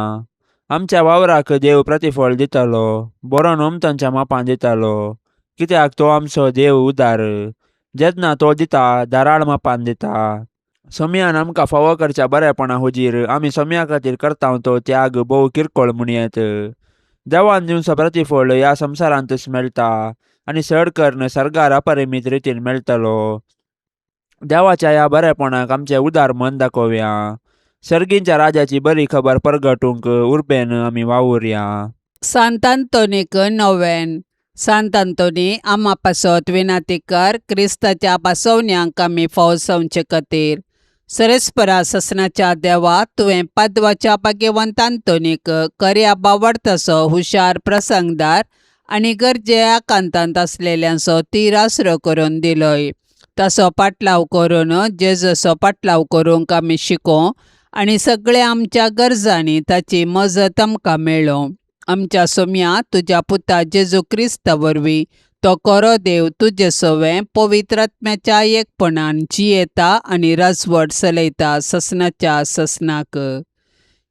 आमच्या वावराक देव प्रतिफळ दितलो, बरो नोमतांच्या मापान दितलो, कित्याक तो आमचो देव उदार. जेन्ना तो दिता धाराळ मापान दिता. सोम्यान आमकां फावो करच्या बरेपणा हुजीर आमी सोम्या खातीर करता तो त्याग भोव किरकोळ म्हणयेत. देवान दिवचो प्रतिफळ ह्या संवसारांतच मेळटा आनी चड करून सर्गार अपरिमीत रितीन मेळटलो. देवाच्या ह्या बरेपणाक आमचें उदार मन दाखोवया. सर्गींच्या राजाची बरी खबर परगटूंक उर्बेन आमी वावुरया. सांत आंतोनीक नोवेन. सांत आंतोनी आमा पासत विनाती कर, क्रिस्ताच्या पासवण्यांक आमी फावो जावचे खातीर. सरेस्परा ससनाच्या देवा, तुवें पादवाच्या भाग्यवंत आंतोनीक कर्या बावडतासो हुशार प्रसंगदार आनी गरजे आकांतांत आसलेल्यांचो तीर आसरो करून दिलोय. ताचो पाटलाव करून जेजूचो पाटलाव करूंक आमी शिकों आनी सगळ्या आमच्या गरजांनी ताची मजत आमकां मेळों. आमच्या सोम्या तुज्या पुता जेजू क्रिस्ता वरवीं तो कोरो देव तुजे सवें पवित्र आत्म्याच्या एकपणान जियेता आनी राजवट चलयता ससनाच्या ससनाक.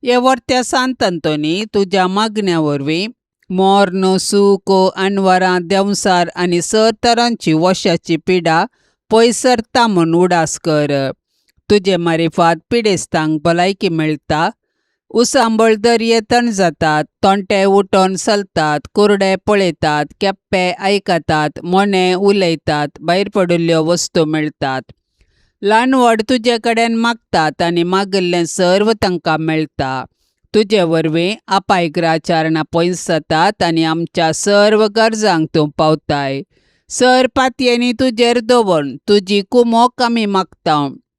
हे वर्त्या सांत आंतोनी, तुज्या मागण्या वरवीं मोर्न, सूख, अनवरां, देंवसार आनी सर तरांची वशाची पिडा पयस सरता म्हूण उडास कर. तुजे मारिफात पिडेस्तांक भलायकी मेळटा, उसांबळ दर्येतण जातात, तोंटे उठोन चलतात, कुरडे पळयतात, केप्पे आयकतात, मोने उलयतात, भायर पडिल्ल्यो वस्तू मेळटात. ल्हान व्हड तुजे कडेन मागतात आनी मागिल्लें सर्व तांकां मेळटा. तुजे वरवीं अपायग्राचारणां पयस जातात आनी आमच्या सर्व गरजांक तूं पावताय. सर पातयेनी तुजेर दवरून तुजी कुमोक आमी मागता.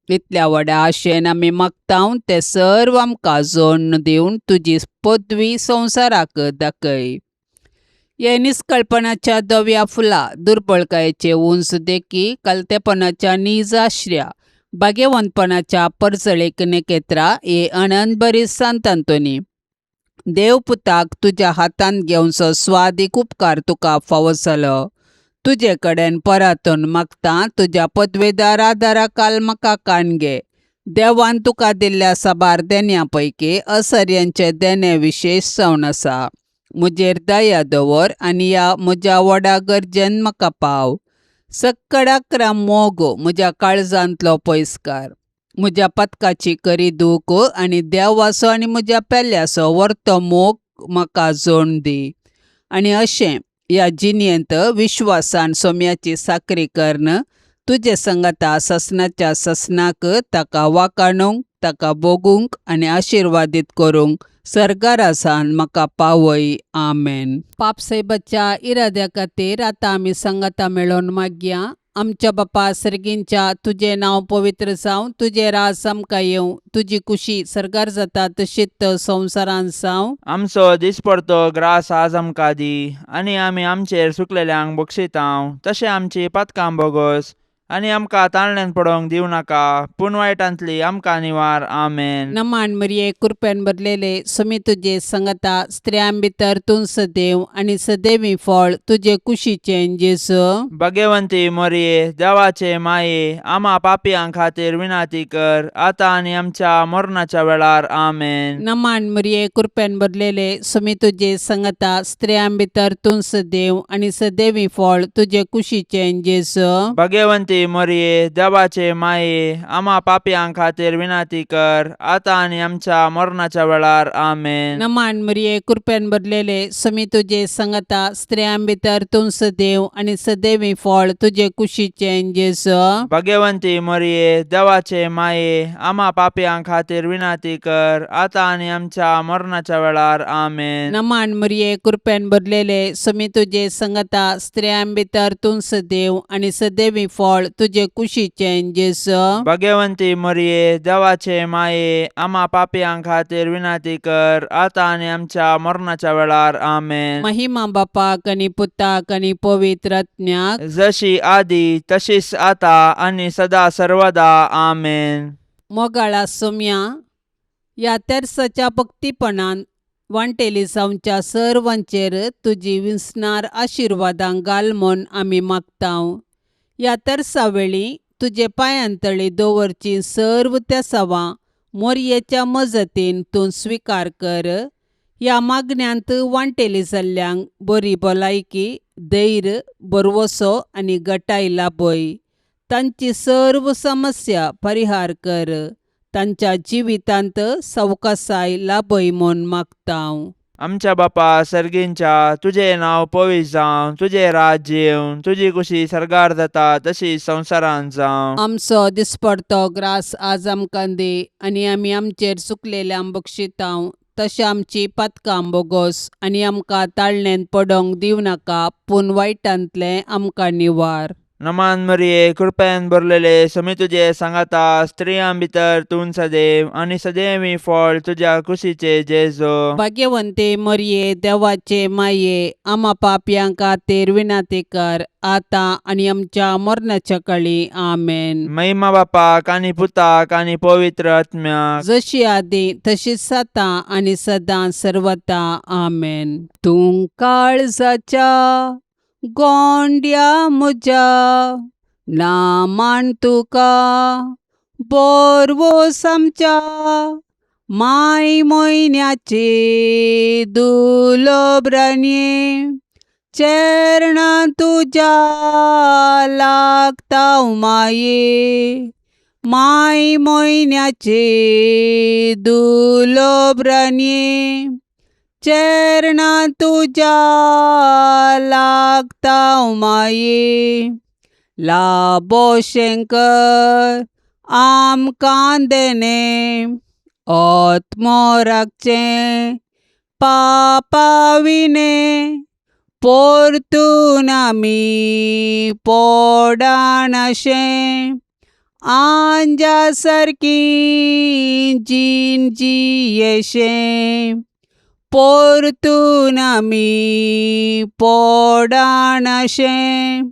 इतल्या व्हडा आशेन आमी मागता तें सर्व आमकां जोडून दिवन तुजी पदवी संवसाराक दाखय. हे निस्कळपणाच्या धव्या फुलां, दुर्बळकायेचे उंच देखी, कलतेपणाच्या नीज आश्र्या, भाग्यवंतपणाच्या परजळीक नेकेत्रा, हे अनंत सांत आंतोनी, देवपुताक तुज्या हातांत घेवचो स्वादीक उपकार तुका फावो जालो. तुजे कडेन परातून मागता, तुज्या पदवेदार आदारा काल म्हाका कान घे. देवान तुका दिल्ल्या साबार देण्या पैकी असर्यांचे देणें विशेश जावन आसा. म्हजेर दया दवर आनी ह्या म्हज्या व्हडा गरजेन म्हाका पाव. सक्कडाकरा मोग म्हज्या काळजांतलो पयसकार. म्हज्या पदकाची करी दूख आनी देवाचो आनी म्हज्या पेल्याचो वर्तो मोग म्हाका जोड दी. आनी अशें ह्या जिणेंत विश्वासान सोम्याची साकरी करून तुजे संगता ससनाच्या ससनाक ताका वाकाणूंक, ताका भोगूंक आनी आशिर्वादीत करूंक सर्गारासान म्हाका पावय. आमेन. पापसाहेबाच्या इराद्या खातीर आतां आमी संगता मेळोवन मागया. आमच्या बापा सर्गींच्या, तुजें नांव पवित्र जावं, तुजें राज आमकां येवं, तुजी कुशी सर्गार जाता तशीच संवसारांत जावं. आमचो दिसपडतो ग्रास आज आमकां दी आनी आमी आमचेर सुकलेल्यांक बक्षितांव तशें आमची पातकां बोगस आनी आमकां ताळण्यान पडोवंक दिवं नाका पूण वायटांतली आमकां निवार. आमेन. नमान मरिये, कृपेन भरलेले, सुमी तुजे संगता, स्त्रियां भितर तूं सदैव आनी सदैवी फळ तुजे कुशीचें जेजू. भगवंती मोरये, देवाचे माये, आमा पापयां खातीर विनाती कर आतां आनी आमच्या मरणाच्या वेळार. आमेन. नमान मरिये, कृपेन भरलेले, सुमी तुजे संगता, स्त्रियां भितर तूं सदैव आनी सदैवी फळ तुजे कुशीचें जेजू. भगवंती भगेवंती मोरये, देवाचे माये, आमा पापयां खातीर विनंती कर, आतां आनी आमच्या मरणाच्या वेळार. आमेन. नमान मरिये, कृपेन भरलेले, समी तुजे संगता, स्त्रियां भितर तूं सदैव आनी सदैवी फळ तुजे कुशीचें जेजू. भगवंती मोरये, देवाचे माये, आमा पापयां खातीर विनंती कर, आतां आनी आमच्या मरणाच्या वेळार. आमेन. नमान मरिये, कृपेन भरलेले, समी तुजे संगता, स्त्रियां भितर तूं सदैव आनी सदैवी फळ तुजे कुशीचें जेजू. भगवंती मोरये, देवाचे माये, आमा पापयां खातीर विनंती कर, आतां आनी आमच्या मरणाच्या वेळार. आमेन. महिमा बापाक आनी पुताक आनी पवित्र आत्म्याक, जशी आदी तशीच आता आनी सदा सर्वदा. आमेन. मोगाळा सोम्या, ह्या तेर्साच्या भक्तीपणान वांटेली जावच्या सर्वांचेर तुजी विसणार आशिर्वादां घाल म्हूण आमी मागतांव. ह्या तेर्सा वेळी तुजे पांयांतळी दवरचीं सर्व तेसावां मोरयेच्या मजतीन तूं स्विकार कर. ह्या मागण्यांत वांटेली जाल्ल्यांक बरी भलायकी, धैर्य, भरवसो आनी गटाय लाभय. तांची सर्व समस्या परिहार कर. तांच्या जिवितांत सवकासाय लाभय म्हूण मागतांव. आमच्या बापा सर्गींच्या, तुजें नांव पवित्र जावं, तुजें राज्य येवं, तुजी कुशी सर्गार जाता तशी संवसारांत जावं. आमचो दिसपडतो ग्रास आज आमकां दी आनी आमी आमचेर चुकलेल्यांक बक्षितांव तशें आमची पातकां बोगोस आनी आमकां ताळणेंत पडोंक दिवं नाका, पूण वायटांतलें आमकां निवार. नमान मरिये, कृपेन भरलेले, समी तुजे सांगाता, स्त्रियां भितर तूं सदैव आनी सदैवी फळ तुज्या कुशीचे जेजो. भाग्यवंते मरिये, देवाचे माये, आमा पापयां खातीर विनंती कर, आतां आनी आमच्या मरणाच्या कळी. आमेन. महिमा बापाक आनी पुताक आनी पवित्र आत्म्याक, जशी आदी तशीच आतां आनी सदां सर्वता. आमेन. तूं काळजाच्या गोंड्या म्हज्या, नामान तुका बोरवोस आमच्या माय म्हयन्याचे दुलोब्रांनी, चरणां तुज्या लागता माये. माय म्हयन्याचे दुलोब्रांनी, चरणां तुज्या लागता माये. लाबो शंकर आमकां देणे, आत्मो राखचें पापा विणे, परतून आमी पोडानाशें आंजा सारकी जीण जियेशें, परतून आमी पोडानाशें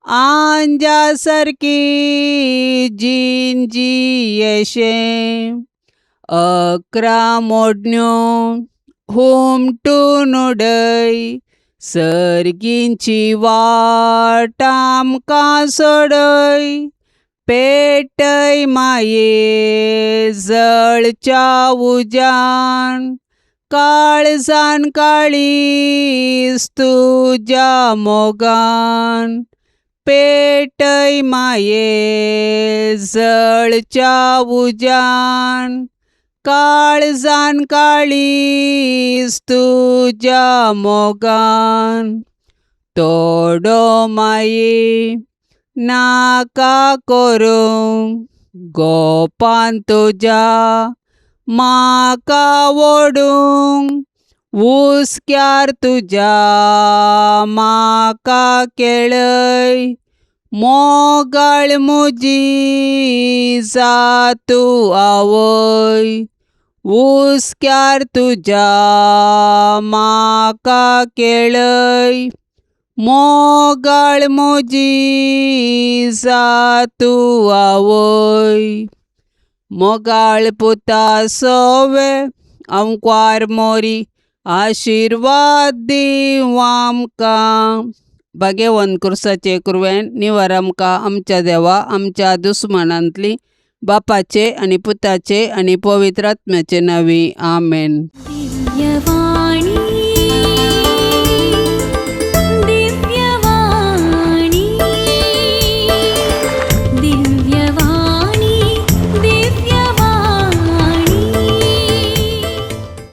आंजा सारकी जीण जियेशें. 11 मोडण्यो हुमटून उडय, सर्गींची वाट आमकां सोडय, पेटय माये जळच्या उज्यान, काळजान काळीज तुज्या मोगान, पेटय माये जळच्या उज्यान, काळजान काळीज तुज्या मोगान. तोडो माये नाका करूंक, गोपान तुज्या म्हाका ओडूंक, हुस्क्यार तुज्या म्हाका केळय, मोगाळ म्हजी जा तूं आवय, हुस्क्यार तुज्या म्हाका केळय, मोगाळ म्हजी जा तूं आवय. मोगाळ पुता सोवे आंकवार मोरी, आशिर्वाद दीवं आमकां. भाग्यवंत कुर्साचे कुरवेन निवार आमकां आमच्या देवा आमच्या दुस्मानांतली, बापाचे आनी पुताचे आनी पवित्र आत्म्याचे नांवी. आमेन. दिव्यवाणी.